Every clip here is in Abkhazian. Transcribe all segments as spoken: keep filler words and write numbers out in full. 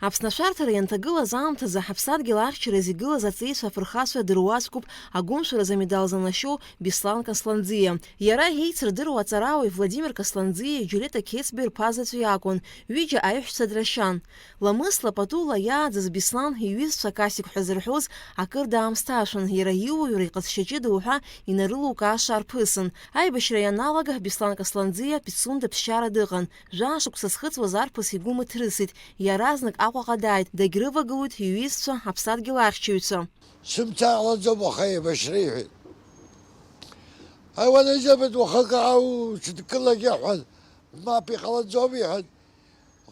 Аԥсны ашәарҭара ианҭагылаз аамҭазы ҳаԥсадгьыл ахьчараз игылаз аҵеицәа афырхацәа дыруаӡәкуп агәымшәаразы амедал занашьоу Беслан Касланӡиа. Иара еицырдыруа аҵарауаҩ Владимир Касланӡиеи Џьулиета Қьецбеи рԥа заҵә иакәын, ҩыџьа аиҳәшьцәа драшьан. Ламысла, патула иааӡаз Беслан иҩызцәа Касик ҳәа зырҳәоз акыр даамысҭашәан, иара иуаҩра иҟазшьа ҷыда уҳәа инарылукааша арԥысын. Аибашьра ианалага, Беслан Касланӡиа Пицунда ԥсшьара дыҟан. Жәаа шықәса зхыҵуаз арԥыс игәы мыҭрысит, иаразнак Аҟәаҟа дааит, дагьрывагылоит иҩызцәа, аԥсадгьыл ахьчаҩцәа. Сымца иҟалаӡом уаха еибашьра, иҳәеит. Ауадаҩызабатә уахак аау ҽынкылак иаҳәан, мап иҟалаӡом, иҳәан.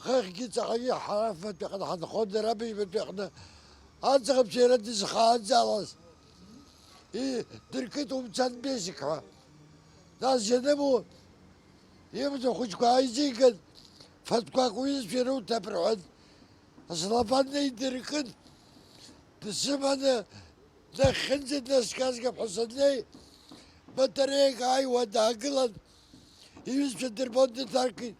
Хыхьгьы ҵаҟагьы ҳара фатәи ҟны ҳанхон, дара быжьбатәи ҟны. Аӡӷабцәа иара дызхааӡалаз. И, дыркит умцан Бесик ҳәа. Нас ианыму, имц ахәыҷқәа ааизиган, фатәқәак уҩызцәа ирыҭап рҳәан, аслафан неидыркын, дсыманы, нахьхьынӡа днаскьазгап ҳәа саннеи, батареик ааиуа даагылан, иҩызцәа дырбон, дыҭаркит,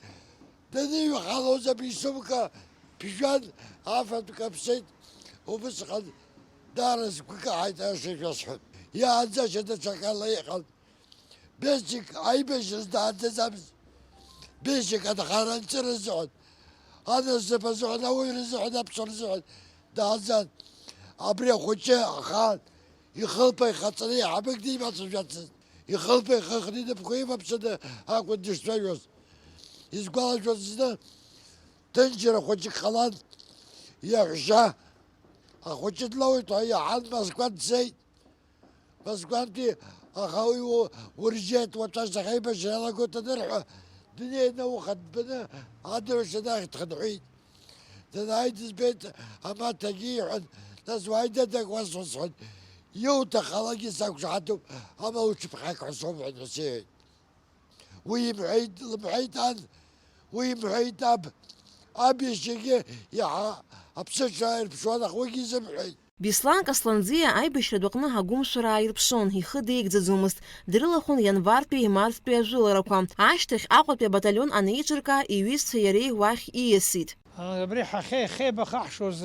даныҩхалоз абри сумка ԥжәан, афатә каԥсеит, убысҟан даара сгәы каҳаит, аиаша шәасҳәап. Иааӡашьа даҽакала иҟан. Бесик аибашьраз дааӡаӡамызт. Бесик анхара анҵыразыҳәан, анасыԥ азыҳәан, ауаҩра азыҳәан, аԥсуара азыҳәан дааӡан. Абри ахәыҷы ахаан ихылԥа ихаҵаны иаҳабык димацәажәацызт. Ихылԥа ихыхны инапқәа имаԥсаны акәын дышцәажәоз. Исгәалашәоит зны, ҭынчра хәыҷык ҟалан, иаҳәшьа ахәыҷы длоуит ҳәа иаҳан, Москва дцеит. Москвантәи, аха уи у-, уржьеит, уаҵәашьҭахь аибашьра иалагоит анырҳәа, днеины ауха дбаны адырҩаҽны ахь дхынҳәит. Данааи дызбеит, амаҭагьы иҳәан, нас уааи, дадак, уасҳәа сҳәан, иуҭахалакгьы сақәшаҳаҭуп, амала уҽыԥхьак ҳәа соумҳәан ҳәа сеиҳәеит. Уи имҳәеит, лымҳәеит ан, уи имҳәеит аб. Аб иашьагьы иаҳа аԥсыҽра ирԥшуан, аха уигьы изымҳәеит. Беслан Касланӡиа аибашьратә аҟны агәымшәара ааирԥшуан, ихы деигӡаӡомызт, дрылахәын ианвартәи марттәи ажәыларақәа. Ашьҭахь Аҟәатәи абаталион анеиҿырка, иҩызцәеи иареи уахь ииасит. Абри ҳахьеихеибахаҳшоз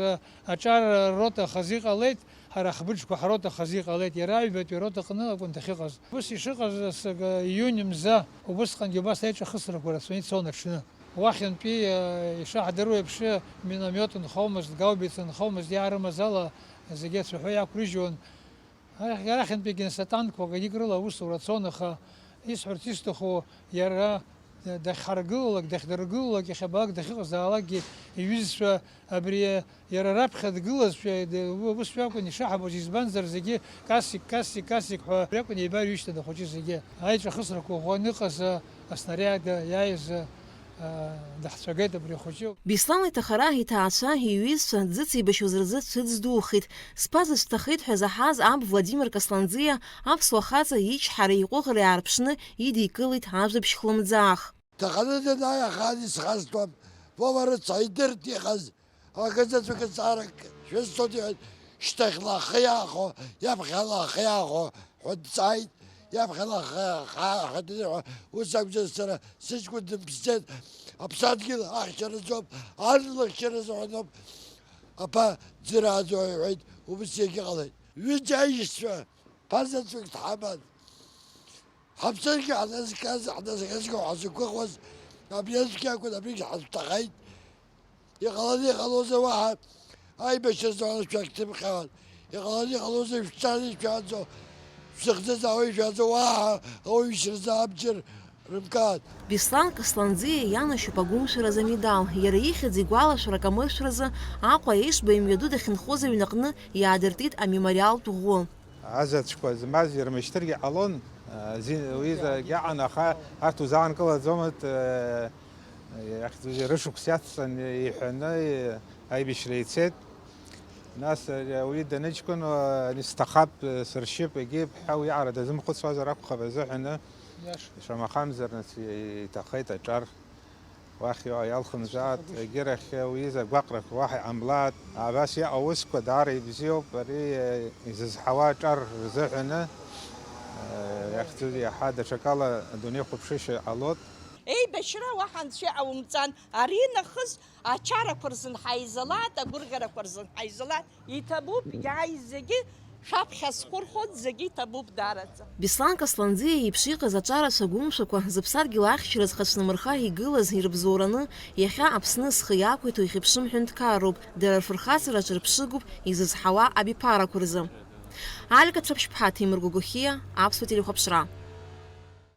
аҿар рота хазы иҟалеит, ҳара ҳбыџқәа ҳрота хазы иҟалеит, иара аҩбатәи арота аҟны акәын дахьыҟаз. Ус ишыҟаз, ас-, июнь мза, убысҟангьы убас аиҿахысрақәа рацәаны ицон аҽны. Уахьынтәи, э, ишаҳдыруа еиԥш, миномет нхомызт, гаубица нхомызт, иаарымаз ала зегьы ацәаҳәа иақәрыжьуан. Арахь-, арахьынтәигьы танкқәак егьык рыла аусура цон, аха исҳәарц исҭаху, иара дахьҳаргылалак, дахьдыргылалак, иахьабалак дахьыҟазаалакгьы иҩызцәа абри иара раԥхьа дгылазшәа, д-, у-, усшәа акәын ишаҳбоз, избанзар зегьы Касик, Касик, Касик ҳәа абри акәын еибарҩышьҭын ахәыҷы зегьы. Аиҿахысрақәа ӷәӷәаны иҟаз, а, аснариад иааиз, а, даҳцәагеит абри ахәыҷы. Беслан иҭахара, иҭаацәа, иҩызцәа дзыцеибашьуаз рзы цәыӡ духеит. Сԥа дысҭахеит ҳәа заҳаз аб Владимир Касланӡиа аԥсуа хаҵа ичҳареи иҟәыӷареи аарԥшны идикылеит ажәабжь хлымӡаах. Ҭаханы данааи ахаан исхазтәуам, Вова рыцҳа идырт иҟаз, агаӡаҵәҟьа ҵаарак шәысҭоит, иҳәеит, шьҭахьла ахы иаахо, иаԥхьала ахы иаахо ҳәа дҵааит, иаԥхьала ахы, ахы, ахы дырҳәа, ус акәзар сара сыҷкәын дымԥсӡеит, аԥсадгьыл ахьчаразоуп, ан лыхьчаразы ҳәаноуп, аԥа дзырааӡо, иҳәеит, убыс иагьыҟалеит. Ҩыџьа аишьцәа ԥа заҵәык дҳаман. Ҳаԥсыргьы ҳназгаз, ҳназгазго ҳазықәыхуаз, абри аӡәгьы акәын, абригь ҳазҭахеит. Иҟаланы иҟалозар уаҳа аибашьразы ҳәа шәахьҭымҟьауан. Иҟаланы иҟалозар шәцаны ишәааӡо, шәзыхӡыӡаауа ишәааӡо, уаҳа ауаҩышьразы абџьар рымкаан. Беслан Касланӡиа ианашьоуп агәымшәаразы амедал. Иара ихьӡ игәалашәара акамыршәразы Аҟәа Ешба имҩаду дахьынхоз аҩнаҟны иаадыртит амемориалтә ӷәы. Азаҵәқәа змаз ирмышьҭыргьы ҟалон, зи-, уи закьаҟан, аха арҭ узаанкылаӡомызт, э, иахьӡузеи, рышықәс иацҵан иҳәаны, э, аибашьра ицеит. Нас, э, уи даныҷкәын, э, исҭахап, э, сыршьып, егьи ԥҳәа уиаҟара дазымхәыцуазар акәхап азыҳәаны, иаша, шамахамзар, нас, и-, иҭахеит аҿар. Уахь иалхымзаат, егьырахь уи изы агәаҟрақәа уаҳа иҟамлаат. Абас иҟоу аусқәа даара ибзиоуп, ари, э, изызҳауа аҿар рзыҳәаны, э, иахьӡу иаҳа даҽакала адунеи хәаԥшышьа ҟалоит. Еи, Ԥашьра уаҳа анцәа иҟаумҵан, ари нахыс ачарақәа рзын ҳаизалааит, агәырӷьарақәа рзын ҳаизалааит, иҭабуп, иааиз зегьы шәаԥхьа схәырхәоит, зегьы иҭабуп даараӡа. Беслан Касланӡиа иеиԥш иҟаз аҿарацәа гәымшәақәа зыԥсадгьыл ахьчара зхацәнымырха игылаз ирыбзоураны, иахьа Аԥсны зхы иақәиҭу ихьыԥшым ҳәынҭқарроуп, дара рфырхаҵараҿы рԥшыгуп изызҳауа абиԥарақәа рзы. Алика Цәаԥшьԥҳа, Ҭемыр Гогохиа, Аԥсуа телехәаԥшра.